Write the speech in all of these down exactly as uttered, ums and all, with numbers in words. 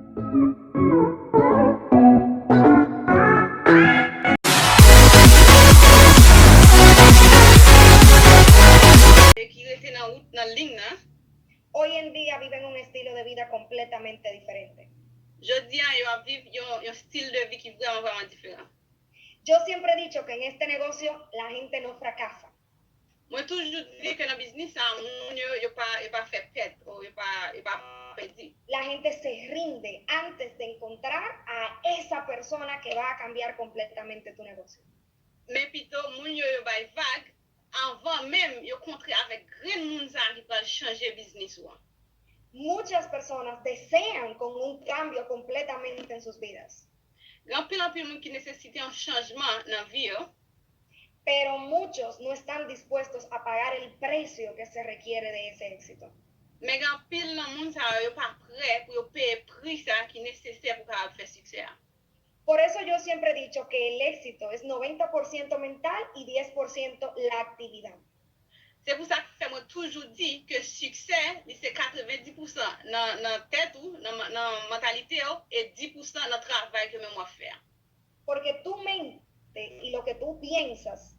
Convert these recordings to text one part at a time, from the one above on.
Ki rete nan wout, nan liy nan. Hoy en día viven un estilo de vida completamente diferente. Jodi a, yo ap viv yon, yon stil de vi ki vrèman, vrèman diferan. Yo siempre he dicho que en este negocio la gente no fracasa. Mwen toujou di ke nan biznis sa, moun yo, yo pa, yo pa fè pèt, o yo pa, yo pa pèdi. La gente se rinde antes de encontrar a esa persona que va a cambiar completamente tu negocio. Men pito, moun yo, yo bay vag anvan menm yo kontre avèk grenn moun sa a ki pral chanje biznis ou an. Muchas personas desean con un cambio completamente en sus vidas. Gen anpil, anpil moun ki nesesite yon chanjman nan vi yo. Pero muchos no están dispuestos a pagar el precio que se requiere de ese éxito. Men gen anpil nan moun sa yo, yo pa prè pou yo peye pri sa ki nesesè pou kapab fè siksè a. Por eso yo siempre he dicho que el éxito es noventa por ciento mental y diez por ciento la actividad. Se pou sa k fè mwen toujou di ke siksè, li se katrevenndis pousan nan, nan tèt ou, nan, nan mantalite w, e dis pousan nan travay ke menm w ap fè a. Porque tu mente y lo que tú piensas,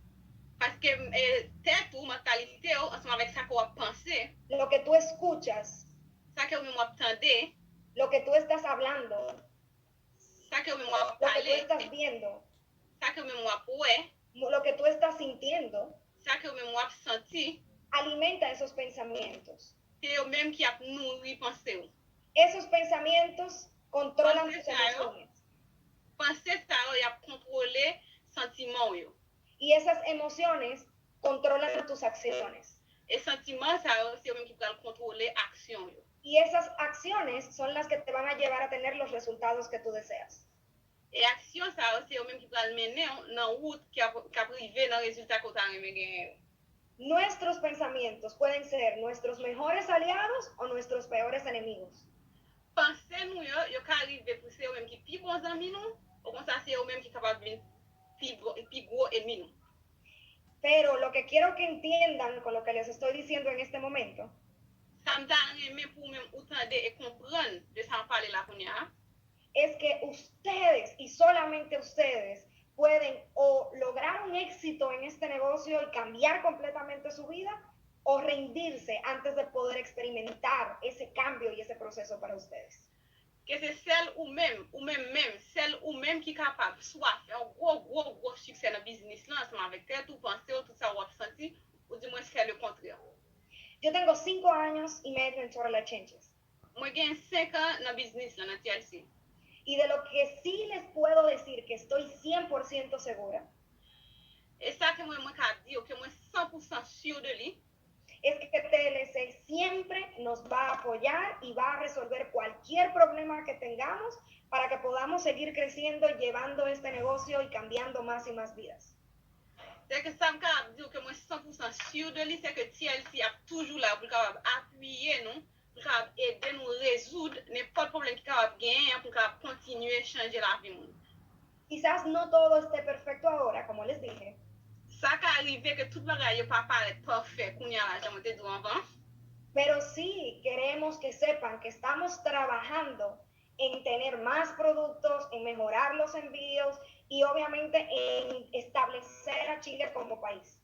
Paske, eh, tèt ou, mantalite w, ansanm avèk sa ke w ap panse, lo que tú escuchas, sa ke w menm w ap tande, lo que tú estás hablando, sa ke w menm w ap pale, lo que tú estás viendo, sa ke w menm w ap wè, lo que tú estás sintiendo, sa ke w menm w ap santi, alimenta esos pensamientos. Se yo menm ki ap nouri panse w. Esos pensamientos controlan tus emociones. Panse sa yo, y ap kontwole santiman w yo. Y esas emociones controlan tus acciones. E santiman sa yo, se yo menm ki pral kontwole aksyon w yo. Y esas acciones son las que te van a llevar a tener los resultados que tú deseas. E aksyon sa yo, se yo menm ki pral mennen w nan wout ki ap, k ap rive nan rezilta ke w ta renmen genyen yo. Nuestros pensamientos pueden ser nuestros mejores aliados o nuestros peores enemigos. Panse nou yo, yo ka rive pou se yo menm ki pi bon zanmi nou, o konsa se yo menm ki kapab vin pi gwo, pi gwo enmi nou. Pero lo que quiero que entiendan con lo que les estoy diciendo en este momento, Sa m ta renmen pou ou menm ou tande e konprann de sa m ap pale la kounye a, es que ustedes y solamente ustedes pueden o lograr un éxito en este negocio y cambiar completamente su vida o rendirse antes de poder experimentar ese cambio y ese proceso para ustedes. Ke se sèl ou menm, ou menm menm, sèl ou menm ki kapab swa fè yon gwo, gwo, gwo siksè nan biznis lan ansanm avèk tèt ou, panse w, tout sa w ap santi, ou dimwens fè lekontrè. Yo tengo cinco años y medio en Chorrela Changes. Mwen gen senk an nan biznis lan, nan T L C. Y de lo que sí les puedo decir que estoy cien por ciento segura, E sa ke mwen, mwen ka di yo ke mwen san pou san si de li, es que T L C siempre nos va a apoyar y va a resolver cualquier problema que tengamos para que podamos seguir creciendo, llevando este negocio y cambiando más y más vidas. Se ke sa m kapab di w ke mwen san pou san si de li, se ke T L C ap toujou la pou l kapab apiye nou, pou l kapab ede nou rezoud nenpòt pwoblèm ki kapab genyen an, pou l kapab kontinye chanje lavi moun. Quizás no todo esté perfecto ahora, como les dije. Sa ka rive ke tout bagay yo pa parèt pafè kounye a la, jan mwen te di w anvan. Pero sí queremos que sepan que estamos trabajando en tener más productos, en mejorar los envíos y obviamente en establecer a Chile como país.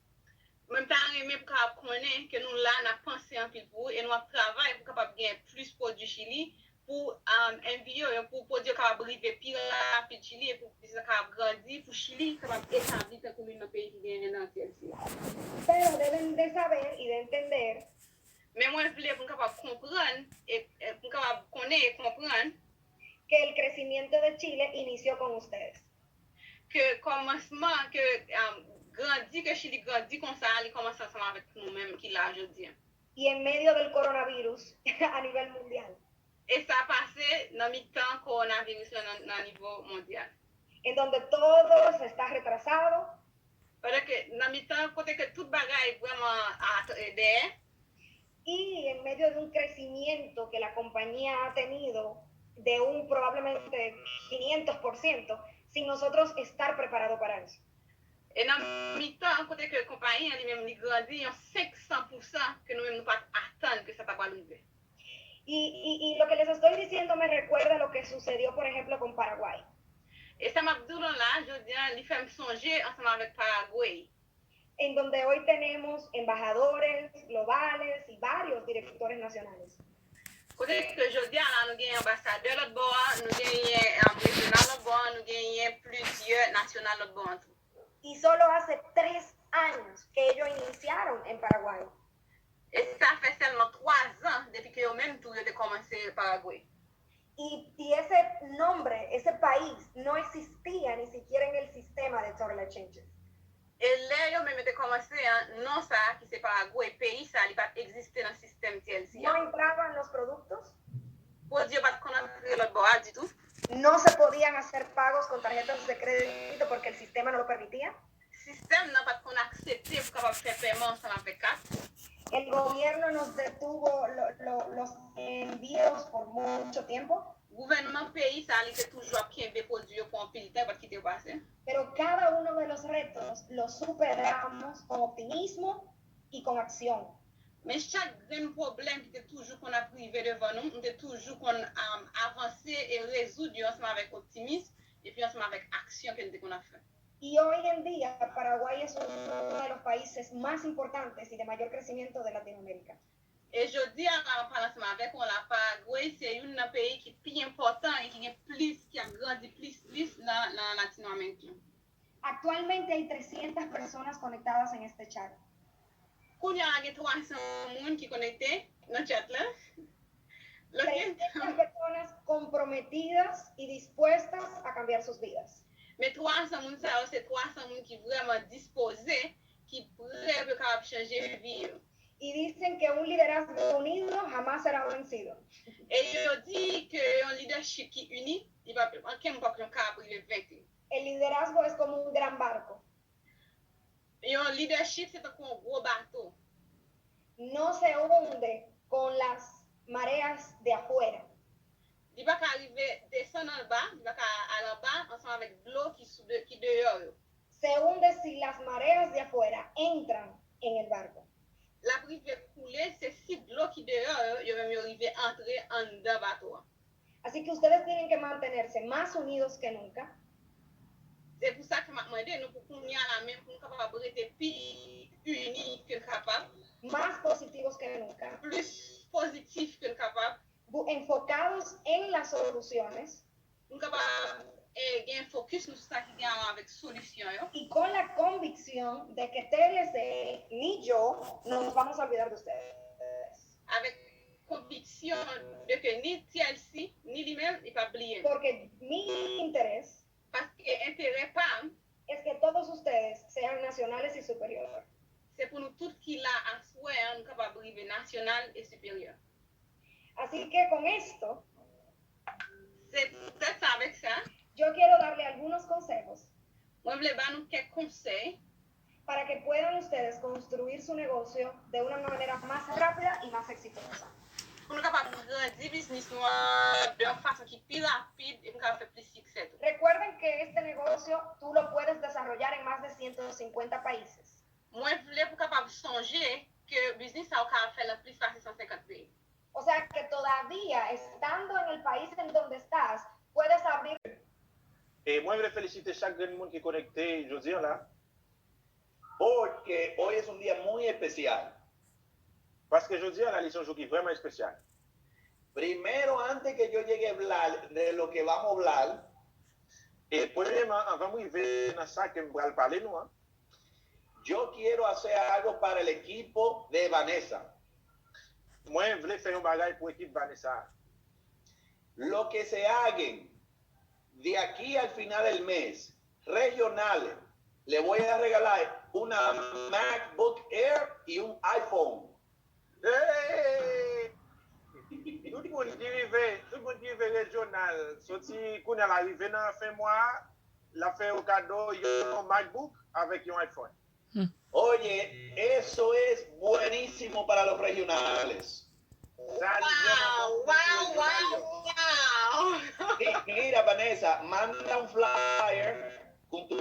Mwen ta renmen pou kapab konnen ke nou la, n ap panse anpil pou ou e nou ap travay pou kapab gen plis pwodui Chili, pou, um, envye yo, pou pwodui yo kapab rive pi rapid Chili e pou biznis la kapab grandi, pou Chili kapab etabli tankou youn nan peyi ki genyen nan T L C. Pero deben de saber y de entender Men mwen vle pou n kapab konprann, e, e pou n kapab konnen e konprann que el crecimiento de Chile inició con ustedes. Ke kòmansman, ke, um, grandi, ke Chili grandi konsa, li kòmanse ansanm avèk nou menm ki la jodi a. Y en medio del coronavirus a nivel mundial. E sa pase nan mitan kowonaviris la nan, nan nivo mondyal. En donde todo se está retrasado. Pandan ke nan mitan kote ke tout bagay vrèman at-, dèyè. Y en medio de un crecimiento que la compañía ha tenido de un probablemente quinientos por ciento, sin nosotros estar preparado para eso. E nan mitan kote ke konpayi an li menm li grandi yon senk san pou san ke nou menm nou pa t atann ke sa ta pral rive. Y, y, y lo que les estoy diciendo me recuerda lo que sucedió, por ejemplo, con Paraguay. E sa m ap di w la, jodi a, li fè m sonje ansanm avèk Paragwe. En donde hoy tenemos embajadores globales y varios directores nacionales. Kote ke jodi a la, nou genyen anbasadè lòt bò a, nou genyen um, rejyonal lòt bò a, nou genyen plizyè nasyonal lòt bò a tou. Y solo hace tres años que ellos iniciaron en Paraguay. E sa fè sèlman twa zan depi ke yo menm tou yo te kòmanse Paragwe. Y, y ese nombre, ese país, no existía ni siquiera en el sistema de Total Exchanges. E lè yo menm yo te kòmanse an, non sa a ki se Paragwe, peyi sa a, li pa t egziste nan sistèm T L C No a. Entraban los productos, Pwodui yo pa t konn antre lòt bò a ditou. No se podían hacer pagos con tarjetas de crédito porque el sistema no lo permitía. Sistèm nan pa t konn aksepte pou kapab fè pèman ansanm avèk kat. El gobierno nos detuvo lo, lo, los envíos por mucho tiempo. Gouvènman peyi sa a, li te toujou ap kenbe pwodui yo pou anpil tan, yo pa t kite yo pase. Pero cada uno de los retos los superamos con optimismo y con acción. Men chak grenn pwoblèm ki te toujou konn ap rive devan nou, nou te toujou konn um, avanse e rezoud yo ansanm avèk optimism epi ansanm avèk aksyon ke nou te konn ap fè. Y hoy en día Paraguay es uno de los países más importantes y de mayor crecimiento de Latinoamérica. E jodi a la, m ap pale ansanm avèk ou la, Paragwe se youn nan peyi ki pi enpòtan e ki gen plis, ki ap grandi plis plis nan, nan Latino Ameriken. Actualmente hay trescientas personas conectadas en este chat. Kounye a la gen twa san moun ki konekte nan chat la. Lòt gen Trescientas personas comprometidas y dispuestas a cambiar sus vidas. Men twa san moun sa yo se twa san moun ki vrèman dispoze, ki prè pou yo kapab chanje vi yo. Y dicen que un liderazgo unido jamás será vencido. E yo di ke yon lidèchip ki ini, li pa, ankenn moun pa p ap janm kapab rive venk li. El liderazgo es como un gran barco. Yon lidèchip se tankou yon gwo bato. No se hunde con las mareas de afuera. Li pa ka rive desann anba, li pa ka al anba ansanm avèk dlo ki sou de, ki deyò yo. Se hunde si las mareas de afuera entran en el barco. L ap rive koule, se si dlo ki deyò yo, yo menm yo rive antre anndan bato a. Así que ustedes tienen que mantenerse más unidos que nunca, Se pou sa ke m ap mande nou pou kounye a la menm pou nou kapab rete pi ini ke n kapab, más positivos que nunca, plis pozitif ke n kapab, bu- enfocados en las soluciones pou n kapab eh, gen fokis nou sou sa ki gen a wè avèk solisyon yo. Y con la convicción de que T L C ni yo nos vamos a olvidar de ustedes. Avèk konviksyon de ke ni T L C, ni li menm, li p ap bliye nou. Porque mi interés Paske enterè pa m, es que todos ustedes sean nacionales y superior. Se pou nou tout ki la aswè an, nou kapab rive nasyonal e siperyè. Así que con esto, Se poutèt sa, avèk sa, yo quiero darle algunos consejos mwen vle ba nou kèk konsèy para que puedan ustedes construir su negocio de una manera más rápida y más exitosa. Pou nou kapab grandi biznis nou an de yon fason ki pi rapid e pou nou kapab fè plis siksè tou. Recuerden que este negocio tú lo puedes desarrollar en más de ciento cincuenta países. Mwen vle pou kapab sonje ke biznis sa ou kapab fè nan plis pase san senkant peyi. O sea que todavía estando en el país en donde estás, puedes abrir E mwen vle felisite chak grenn moun ki konekte jodi an la. Porque hoy es un día muy especial. Paske jodi an la li se yon jou ki vrèman espesyal. Primero, antes que yo llegue a hablar de lo que vamos a hablar, E premyèman, anvan m rive nan sa ke m pral pale nou an, yo quiero hacer algo para el equipo de Vanessa. Mwen vle fè yon bagay pou ekip Vanessa a. Lo que se hagan de aquí al final del mes, regionales, le voy a regalar una MacBook Air y un iPhone. Hey! Tout moun ki rive, tout moun ki rive rejyonal, soti kounye a la rive nan fen mwa a, l ap fè yo kado yon MacBook avèk yon iPhone. Oye, eso es buenísimo para los regionales. Sa li vrèman bon pou rejyonal yo. Mi- Mira, Vanessa, manda un flyer con tu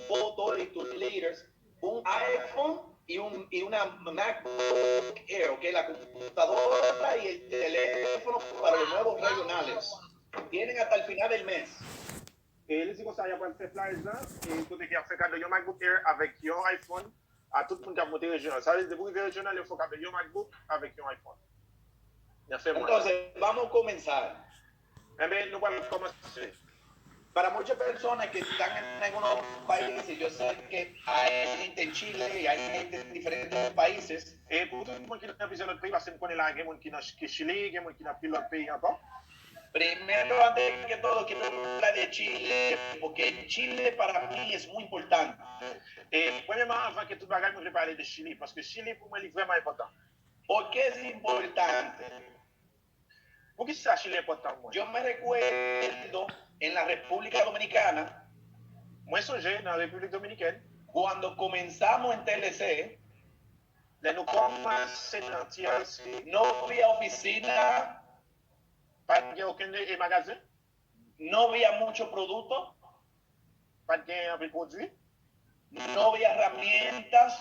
foto y tus leaders, un iPhone y, un, y una MacBook Air, ¿ok? La computadora y el teléfono para los nuevos regionales. tienen hasta el final del mes. E li di konsa, y ap pral fè flyers la, e kote ke y ap fè kado yon MacBook Air avèk yon iPhone a tout moun k ap monte rejyon an. Sa vle di, depi w rive rejyon an, yo fè w kado yon MacBook avèk yon iPhone. Nan fen mwa. Entonces, vamos a comenzar. Enben, nou pral kòmanse. Para muchas personas que están en algunos países, yo sé que hay gente en Chile y hay gente en diferentes países. E pou tout moun ki nan plizyè lòt peyi, paske m konnen la gen moun ki nan ki Chili, gen moun ki nan pil lòt peyi ankò. Primero, antes que todo, quiero hablar de Chile, porque Chile para mí es muy importante. E premyèman, anvan ke tout bagay, mwen vle pale de Chili, paske Chili pou mwen li vrèman enpòtan. ¿Por qué es importante? Poukisa Chili enpòtan pou mwen? Yo me recuerdo en la República Dominicana, Mwen sonje nan Repiblik Dominikèn, cuando comenzamos en T L C, lè nou kòmanse nan T L C, no había oficina, pa t gen okenn e magazen, no había mucho producto, pa t gen anpil pwodui, no había herramientas,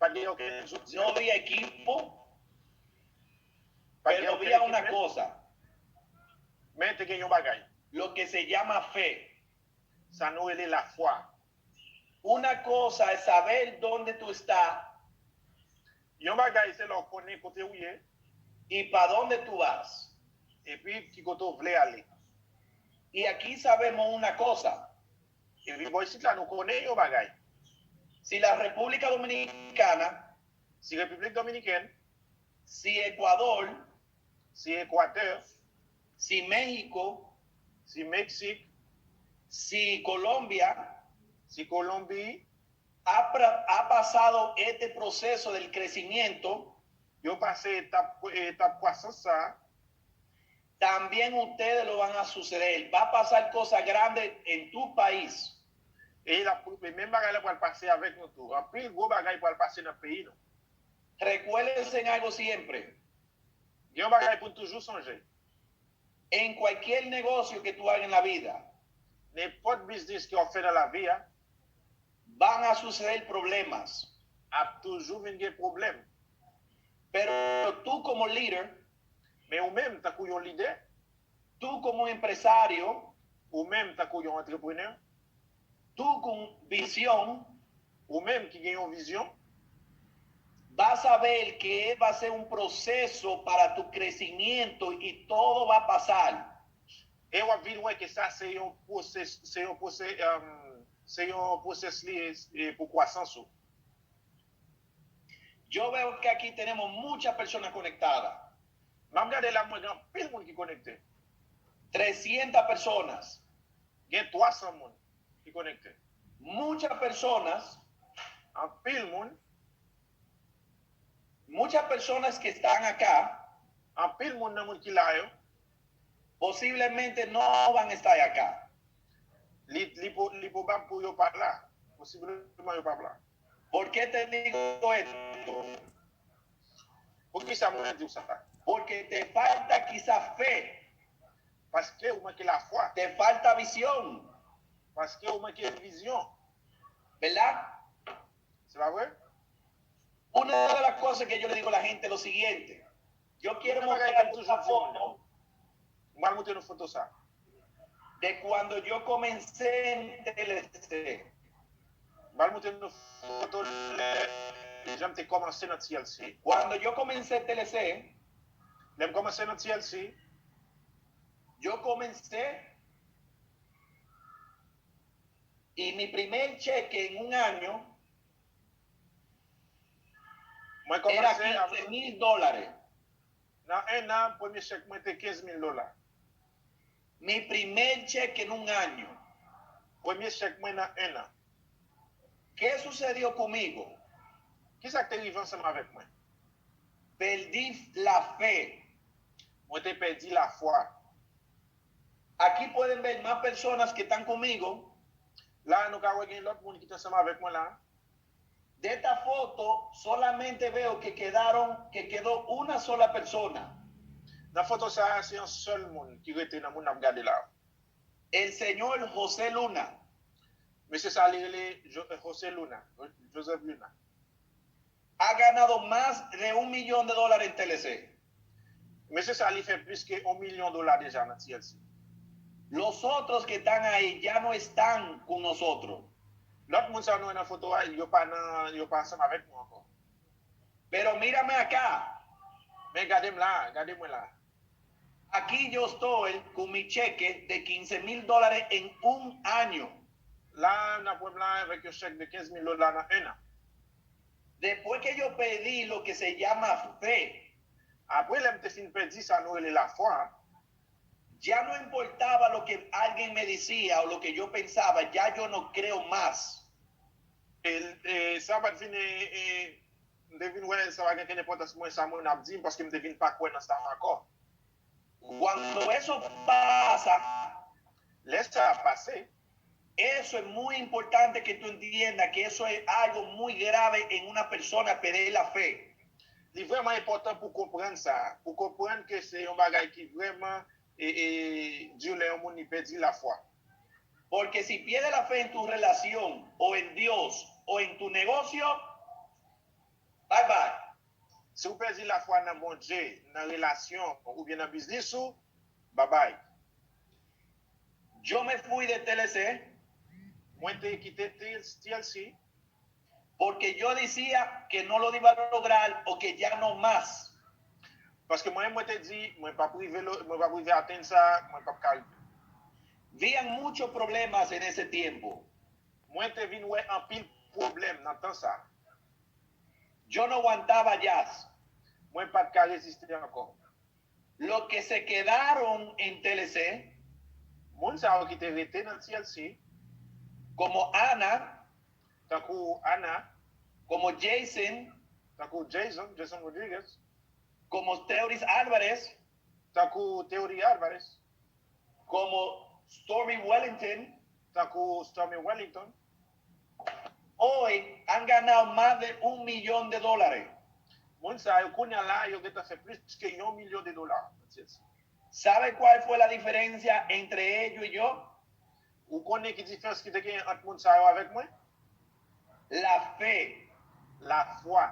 pa t gen okenn zouti, no había equipo, pa t gen pero okenn había una ekipman. Cosa, Men te gen yon bagay, lo que se llama fe. Sa nou rele lafwa. Una cosa es saber dónde tú estás Yon bagay se lè w konnen kote ou ye y para dónde tú vas. Epi ki kote w vle ale. Y aquí sabemos una cosa. Epi bò isit la nou konnen yon bagay. Si la República Dominicana, Si Repiblik Dominikèn, si Ecuador, si Ekwatè, si México, si Meksik, si Colombia si Kolonbi, ha, pra- ha pasado este proceso del crecimiento, yo pase etap, etap kwasans sa a, también ustedes lo van a suceder. Va a pasar cosas grandes en tu país. E la, menm bagay la pral pase avèk nou tou. Anpil gwo bagay pral pase nan peyi nou. Recuérdense en algo siempre. Gen yon bagay pou n toujou sonje. En cualquier negocio que tú hagas en la vida, Nenpòt biznis ke w ap fè nan lavi a, van a suceder problemas. Ap toujou vin gen pwoblèm. Pero tú como líder, Men ou menm, tankou yon lidè, tú como empresario, ou menm, tankou yon antreprenè, tú con visión, ou menm ki gen yon vizyon, va a saber que va a ser un proceso para tu crecimiento y todo va a pasar. E w ap vin wè ke sa se yon pwosès, se yon pwosè, um, se yon pwosès li e pou kwasans ou. Yo veo que aquí tenemos muchas personas conectadas. M ap gade la, mwen gen anpil moun ki konekte. Trescientas personas. Gen twa san moun ki konekte. Muchas personas. Anpil moun. Muchas personas que están acá. Anpil moun nan moun ki la yo. Posiblemente no van a estar acá. Li, li, li pwobab pou yo pa la. Posibleman yo pa la. ¿Por qué te digo esto? Poukisa mwen di w sa? Porque te falta quizás fe. Paske ou manke lafwa. Te falta visión. Paske ou manke vizyon. ¿Verdad? Se pa vre? Una de las cosas que yo le digo a la gente es lo siguiente. Yo quiero mostrar una foto. Mwen al montre nou foto sa. De cuando yo comencé en T L C. Mwen al montre nou foto lè jan m te kòmanse nan T L C. Cuando yo comencé en T L C. Lè m kòmanse nan T L C. Yo comencé. Y mi primer cheque en un año Mwen kòmanse a quince mil dólares. Nan en an, premye chèk mwen te kenz mil dola. Mi primer cheque en un año. Premye chèk mwen nan en an. ¿Qué sucedió conmigo? Kisa k te rive ansanm avèk mwen? Perdí la fe. Mwen te pèdi lafwa. Aquí pueden ver más personas que están conmigo. La nou ka wè gen lòt moun ki te ansanm avèk mwen la. De esta foto solamente veo que quedaron, que quedó una sola persona. Nan foto sa a, se yon sèl moun ki rete nan moun n ap gade la. El señor José Luna. Mesye sa li rele Jo- José Luna, Joseph Luna. Ha ganado más de un millón de dólares en T L C. Mesye sa li fè plis ke yon milyon dola deja nan T L C. Los otros que están ahí ya no están con nosotros. Lòt moun sa nou wè nan foto a, yo pa nan, yo pa ansanm avèk nou ankò. Pero mírame acá. Men gade m la, gade mwen la. Aquí yo estoy con mi cheque de quince mil dólares en un año. La, n ap wè m la avèk yon chèk de kenz mil dola nan en an. Después que yo perdí lo que se llama fe, Apre lè m te fin pèdi sa nou rele lafwa, ya no importaba lo que alguien me decía o lo que yo pensaba, ya yo no creo más. E, e sa pa t vin, e, e, m te vin wè sa pa gen kenn enpòtans mwen sa moun ap di m paske m te vin pa kwè nan sa ankò. Cuando eso pasa, Lè sa ap pase, eso es muy importante que tú entiendas que eso es algo muy grave en una persona perder la fe. Li vrèman enpòtan pou konprann sa, pou konprann ke se yon bagay ki vrèman e, e, di lè yon moun li pèdi lafwa. Porque si pierdes la fe en tu relación o en Dios o en tu negocio, bye bye. Si w pèdi lafwa nan Bondye, nan relasyon oubyen nan biznis ou, babay. Yo me fui de T L C. Mwen te kite T L C porque yo decía que no lo iba a lograr o que ya no más. Paske mwen, mwen te di, mwen p ap rive, mwen p ap rive atenn sa, mwen p ap ka rive. Habían muchos problemas en ese tiempo. Mwen te vin wè anpil pwoblèm nan tan sa. Yo no aguantaba ya. Mwen pa t ka reziste ankò. Los que se quedaron en T L C, Moun sa yo ki te rete nan T L C, como Ana, tankou Ana, como Jason, tankou Jason, Jason Rodriguez, como Teuris Álvarez, tankou Theory Alvarez, como Stormy Wellington, tankou Stormy Wellington, hoy han ganado más de un millón de dólares. Moun sa yo kounye a la, yo gentan fè plis ke yon milyon de dola nan T L C. ¿Sabe cuál fue la diferencia entre ellos y yo? Ou konnen ki diferans ki te gen ant moun sa yo avèk mwen? La fe. Lafwa.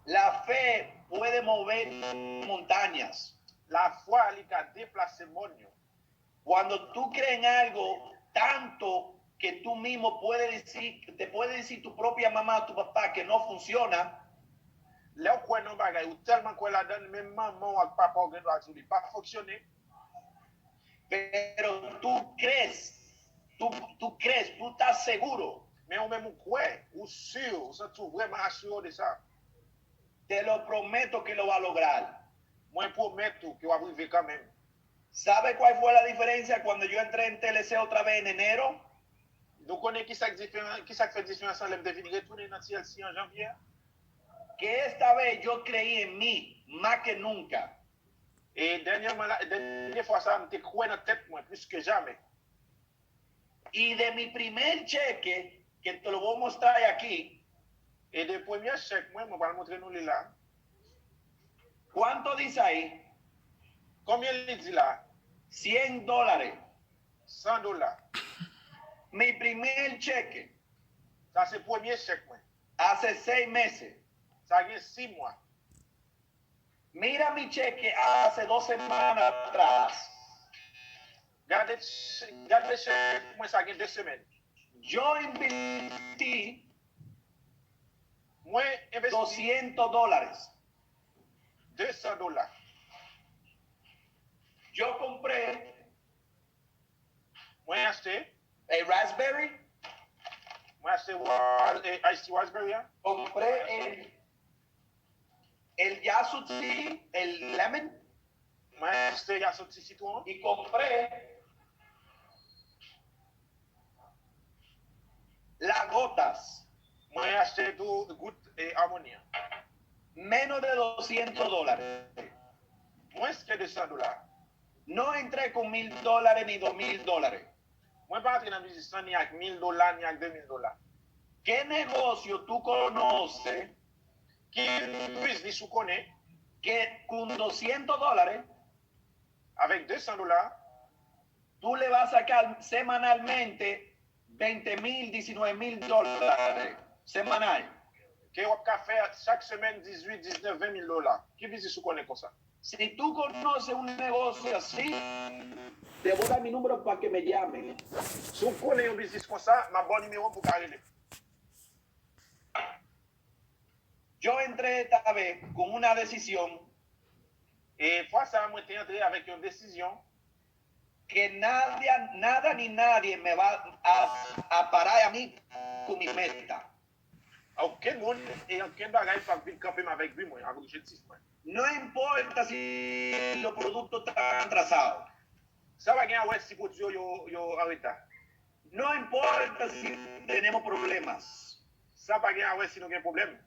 La fe puede mover montañas. Lafwa li ka deplase mòn yo. Cuando tú crees en algo tanto que tú mismo puedes decir, te puede decir tu propia mamá o tu papá que no funciona, Lè w kwè nan bagay, ou tèlman kwè ladan l, menm manman w ak papa w gen dwa di w li pa fonksyone. Pero tú crees, tú, tú crees, tú estás seguro. Men ou menm ou kwè, ou si, ou santi w vrèman asire de sa. Te lo prometo que lo va a lograr. Mwen pwomèt ou ke w ap rive kanmenm. ¿Sabe cuál fue la diferencia cuando yo entré en T L C otra vez en enero? Nou konnen ki sa k diferan, ki sa k fè diferans lan lè m te vin retounen nan T L C an janvye a? Que esta vez yo creí en mí más que nunca. E dènyèman la, dènye fwa sa, m te kwè nan tèt mwen plis ke jamè. Y de mi primer cheque, que te lo voy a mostrar aquí, E de premye chèk mwen, mwen pral montre nou li la. ¿Cuánto dice ahí? Konbyen li di la? Cien dólares. San dola. Mi primer cheque. Sa se premye chèk mwen. Hace seis meses. Sa gen sis mwa. Mira mi cheque hace dos semanas atrás. Gade, gade chèk mwen sa gen de semèn. Yo invertí Mwen envesti doscientos dólares. De san dola. Yo compré Mwen achte, el raspberry, mwen achte wa- eh, iced tea raspberry an. Compré el, el yasuti, el lemon, Mwen achte yasuti sitwon. Y compré las gotas. Mwen achte tou gout e amoni an. Menos de doscientos dólares. Mwens ke de san dola. No entré con mil dólares ni dos mil dólares. Mwen pa antre nan biznis lan ni ak mil dola ni ak de mil dola. ¿Qué negocio tú conoces Ki biznis ou konnen que con doscientos dólares avèk de san dola, tú le vas a sacar semanalmente veinte mil, diecinueve mil dólares semanal? Ke w ap ka fè chak semèn dizuit, diznèf, ven mil dola. Ki biznis ou konnen konsa? Si tú conoces un negocio así, te voy a dar mi número para que me llame. Si w konnen yon biznis konsa, m ap ba w nimewo pou w ka rele m. Yo entré esta vez con una decisión E fwa sa a, mwen te antre avèk yon desizyon que nadie, nada ni nadie me va a, a parar a mí con mi meta. Okenn moun e okenn bagay p ap vin kanpe m avèk bi mwen, avèk objektif mwen. No importa si los productos están atrasados. Sa pa gen a wè si pwodui yo, yo, yo an reta. No importa si tenemos problemas. Sa pa gen a wè si nou gen pwoblèm.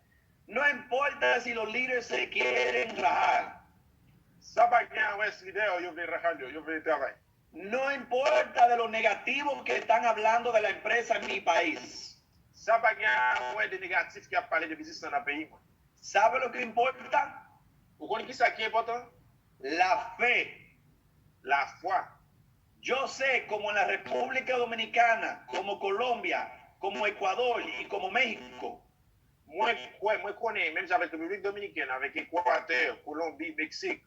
No importa si los líderes se quieren rajar. Sa pa gen a wè si lidè yo, yo vle raha yo, yo vle travay. No importa de lo negativo que están hablando de la empresa en mi país. Sa pa gen a wè de negatif ki ap pale de biznis lan nan peyi mwen. ¿Sabe lo que importa? Ou konn ki sa ki enpòtan? La fe. Lafwa. Yo sé como en la República Dominicana, como Colombia, como Ecuador y como México, Mwen kwè, mwen konnen, menm jan avèk Repiblik Dominikèn, avèk Ekwatè, Kolonbi, Meksik,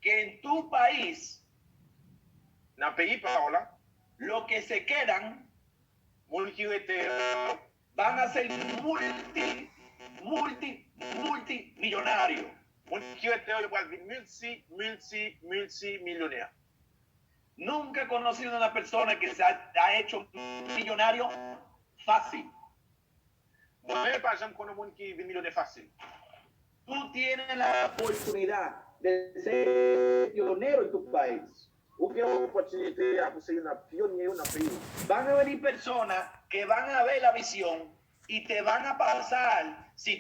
que en tu país nan peyi pa w la, los que se quedan moun ki rete yo, van a ser multi, multi, multimillonarios. Moun ki rete yo, yo pral vin milti, milti, milti milyonè. Nunca he conocido a una persona que se ha, ha hecho millonario fácil. Mwen pa janm konnen moun ki vin milyonè fasil. Tú tienes la oportunidad de ser pionero en tu país. Ou gen opòtinite a pou se youn nan pyonye yo nan peyi w. Van a venir personas que van a ver la visión y te van a pasar, si